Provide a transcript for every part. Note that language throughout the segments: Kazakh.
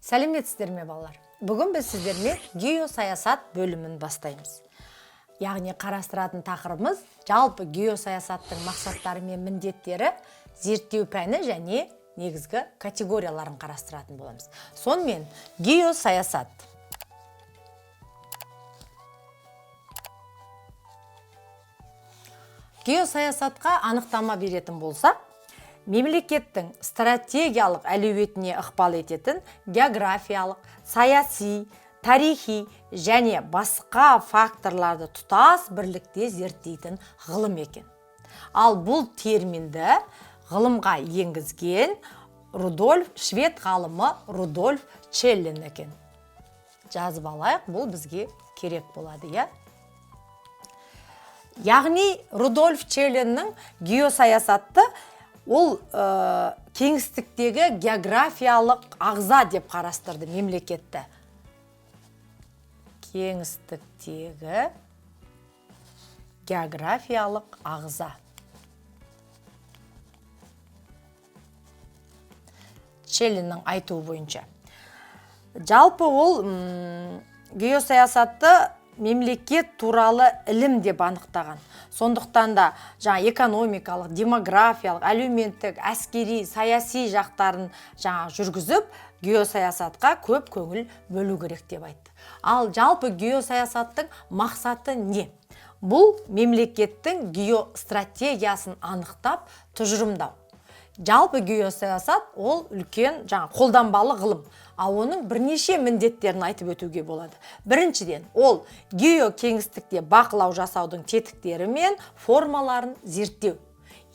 Сәлеметсіздер ме, балалар? Бүгін біз сіздермен геосаясат бөлімін бастаймыз. Яғни қарастыратын тақырыбымыз жалпы геосаясаттың мақсаттары мен міндеттері, зерттеу пәні және негізгі категорияларын қарастыратын боламыз. Сонымен, геосаясат. Геосаясатқа анықтама беретін болсақ, мемлекеттің стратегиялық әлеуетіне ықпал ететін географиялық, саяси, тарихи және басқа факторларды тұтас бірлікте зерттейтін ғылым екен. Ал бұл терминді ғылымға енгізген Рудольф, швед ғалымы Рудольф Челлин екен. Жазып алайық, бұл бізге керек болады, иә? Яғни Рудольф Челлиннің геосаясатты ол кеңістіктегі географиялық ағза деп қарастырды мемлекетті. Кеңістіктегі географиялық ағза. Челлиннің айтуы бойынша. Жалпы ол геосаясатты мемлекет туралы ілім деп анықтаған. Сондықтан да жаңа экономикалық, демографиялық, әлеуметтік, әскери, саяси жақтарын жаңа жүргізіп, геосаясатқа көп көңіл бөлу керек деп айтты. Ал жалпы геосаясаттың мақсаты не? Бұл мемлекеттің геостратегиясын анықтап, тұжырымдау. Жалпы геосаясат ол үлкен жаңа қолданбалы ғылым. Ал оның бірнеше міндеттерін айтып өтуге болады. Біріншіден, ол геокеңістікте бақылау жасаудың тетіктері мен формаларын зерттеу.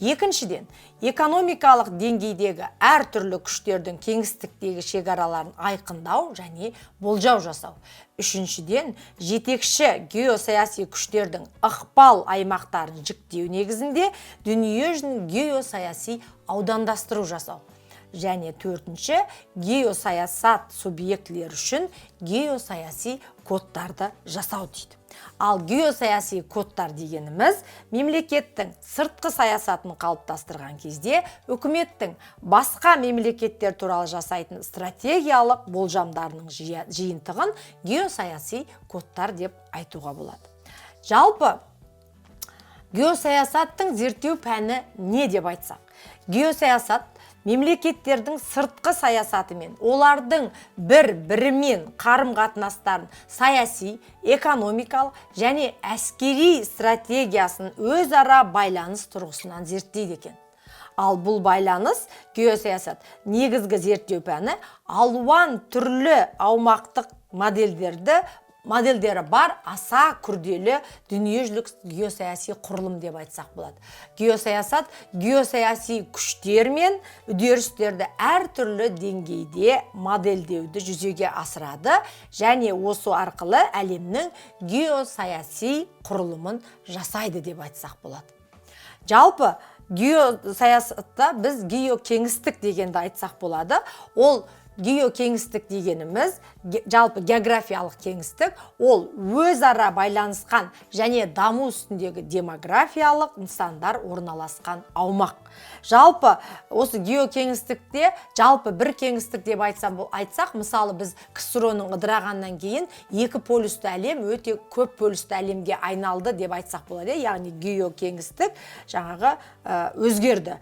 Екіншіден, экономикалық деңгейдегі әртүрлі күштердің кеңістіктегі шекараларын айқындау және болжау жасау. Үшіншіден, жетекші геосаяси күштердің ықпал аймақтарын жіктеу негізінде дүниежүзін геосаяси аудандастыру жасау. Және төртінші, геосаясат субъектілері үшін геосаяси кодтарды жасау дейді. Ал геосаяси кодтар дегеніміз мемлекеттің сыртқы саясатын қалыптастырған кезде үкіметтің басқа мемлекеттер туралы жасайтын стратегиялық болжамдарының жиынтығын геосаяси кодтар деп айтуға болады. Жалпы геосаясаттың зерттеу пәні не деп айтсақ? Геосаясат мемлекеттердің сыртқы саясаты мен олардың бір-бірімен қарым-қатынастарын саяси, экономикалық және әскери стратегиясын өзара байланыс тұрғысынан зерттейді екен. Ал бұл байланыс геосаясат негізгі зерттеу пәні алуан түрлі аумақтық модельдері бар аса күрделі дүниежүзілік геосаяси құрылым деп айтсақ болады. Геосаясат геосаяси күштер мен үдерістерді әртүрлі деңгейде модельдеуді жүзеге асырады және осы арқылы әлемнің геосаяси құрылымын жасайды деп айтсақ болады. Жалпы геосаясатта біз геокеңістік дегенді айтсақ болады. Ол геокеңістік дегеніміз жалпы географиялық кеңістік, ол өзара байланысқан және даму үстіндегі демографиялық нысандар орналасқан аумақ. Жалпы осы геокеңістікте жалпы бір кеңістік деп айтсақ, мысалы біз КСРО-ның ыдырағаннан кейін екі полюсті әлем өте көп полюсті әлемге айналды деп айтсақ болады, яғни геокеңістік жаңағы өзгерді.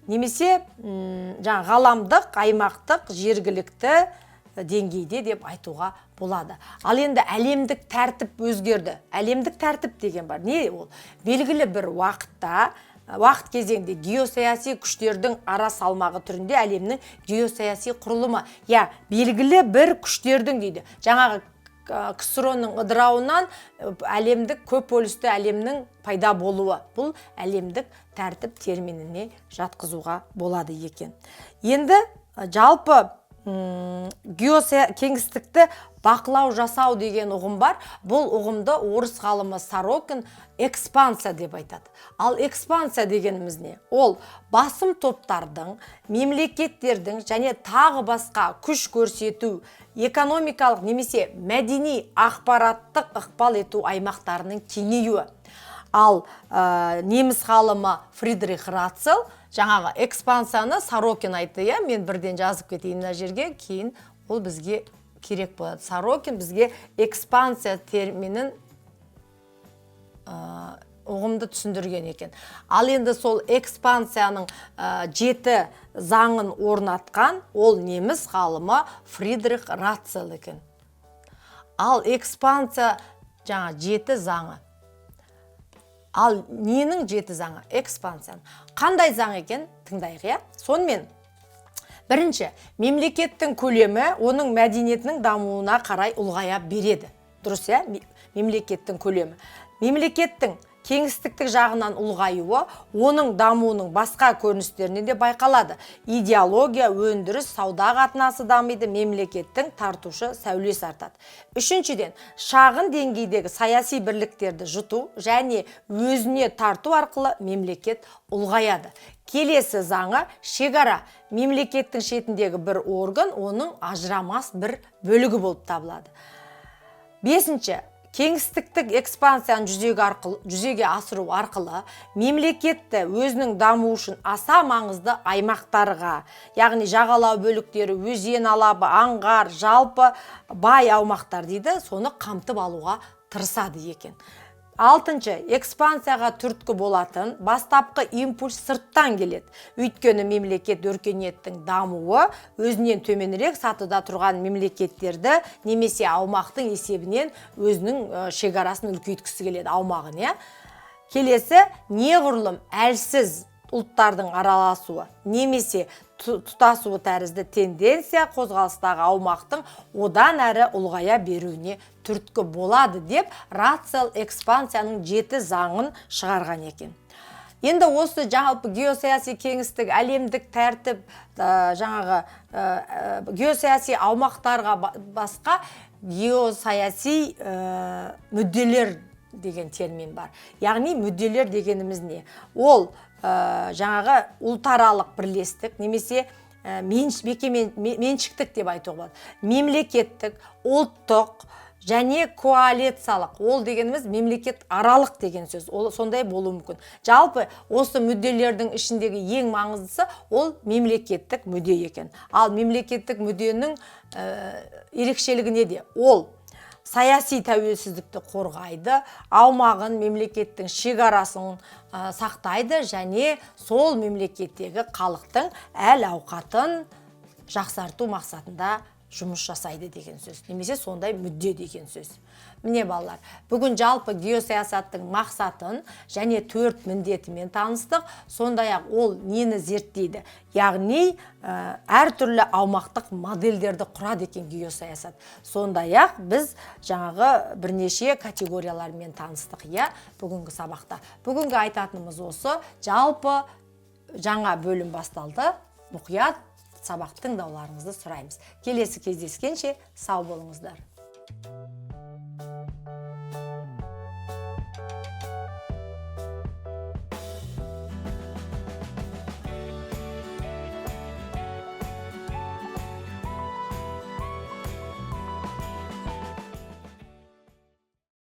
Немесе жаңа ғаламдық, аймақтық, жергілікті деңгейде деп айтуға болады. Ал енді әлемдік тәртіп өзгерді. Әлемдік тәртіп деген бар. Не ол? Белгілі бір уақыт кезеңде геосаяси күштердің ара салмағы түрінде әлемнің геосаяси құрылымы. Я, белгілі бір күштердің дейді. Жаңағы КСРО-ның ыдырауынан әлемдік көп полюсті әлемнің пайда болуы. Бұл әлемдік тәртіп терминіне жатқызуға болады екен. Енді жалпы геокеңістікті бақылау жасау деген ұғым бар. Бұл ұғымды орыс ғалымы Сорокин экспансия деп айтады. Ал экспансия дегеніміз не? Ол басым топтардың, мемлекеттердің және тағы басқа күш көрсету, экономикалық немесе мәдени ақпараттық ықпал ету аймақтарының кеңеюі. Ал неміс ғалымы Фридрих Ратцел жаңағы экспансияны Сорокин айтты, иә. Мен бірден жазып кетейін мына жерге, кейін ол бізге керек болады. Сорокин бізге экспансия терминін, ұғымды түсіндірген екен. Ал енді сол экспансияның жеті заңын орнатқан ол неміс ғалымы Фридрих Ратцел екен. Ал экспансия жаңа жеті заңы. Ал ненің жеті заңы? Экспансияның. Қандай заң екен, тыңдайық, иә. Сонымен, бірінші: мемлекеттің көлемі оның мәдениетінің дамуына қарай ұлғая береді. Дұрыс, иә. Мемлекеттің көлемі, мемлекеттің кеңістіктік жағынан ұлғаюы оның дамуының басқа көріністерінен де байқалады: идеология, өндіріс, сауда қатынасы дамиды, мемлекеттің тартушы сәулесі артады. Үшіншіден, шағын деңгейдегі саяси бірліктерді жұту және өзіне тарту арқылы мемлекет ұлғаяды. Келесі заңы: шекара мемлекеттің шетіндегі бір орган, оның ажырамас бір бөлігі болып табылады. Бесінші: кеңістіктік экспансияны жүзеге асыру арқылы мемлекетті өзінің дамуы үшін аса маңызды аймақтарға, яғни жағалау бөліктері, өзен алабы, аңғар, жалпы бай аумақтар дейді, соны қамтып алуға тырысады екен. Алтыншы: экспансияға түрткі болатын бастапқы импульс сырттан келеді, өйткені мемлекет өркениеттің дамуы өзінен төменірек сатыда тұрған мемлекеттерді немесе аумақтың есебінен өзінің шекарасын үлкейткісі келеді, аумағын, иә. Келесі: неғұрлым әлсіз ұлттардың араласуы немесе тұтасуы тәрізді тенденция қозғалыстағы аумақтың одан әрі ұлғая беруіне түрткі болады деп Ратцел экспансияның жеті заңын шығарған екен. Енді осы жалпы геосаяси кеңістік, әлемдік тәртіп, жаңағы геосаяси аумақтарға басқа геосаяси мүдделер деген термин бар. Яғни мүдделер дегеніміз не? Ол жаңағы ұлтаралық бірлестік немесе меншіктік деп айтуға болады, мемлекеттік, ұлттық және коалициялық. Ол дегеніміз мемлекет аралық деген сөз, ол сондай болуы мүмкін. Жалпы осы мүдделердің ішіндегі ең маңыздысы ол мемлекеттік мүдде екен. Ал мемлекеттік мүдденің ерекшелігі неде? Ол саяси тәуелсіздікті қорғайды, аумағын, мемлекеттің шекарасын сақтайды және сол мемлекеттегі халықтың әл ауқатын жақсарту мақсатында жұмыс жасайды деген сөз немесе сондай мүдде деген сөз. Міне, балалар, бүгін жалпы геосаясаттың мақсатын және төрт міндетімен таныстық. Сондай ақ ол нені зерттейді, яғни әртүрлі аумақтық модельдерді құрады екен геосаясат. Сондай ақ біз жаңағы бірнеше категориялармен таныстық, иә, бүгінгі сабақта. Бүгінгі айтатынымыз осы. Жалпы жаңа бөлім басталды, мұқият сабақты тыңдауларыңызды сұраймыз. Келесі кездескенше сау болыңыздар.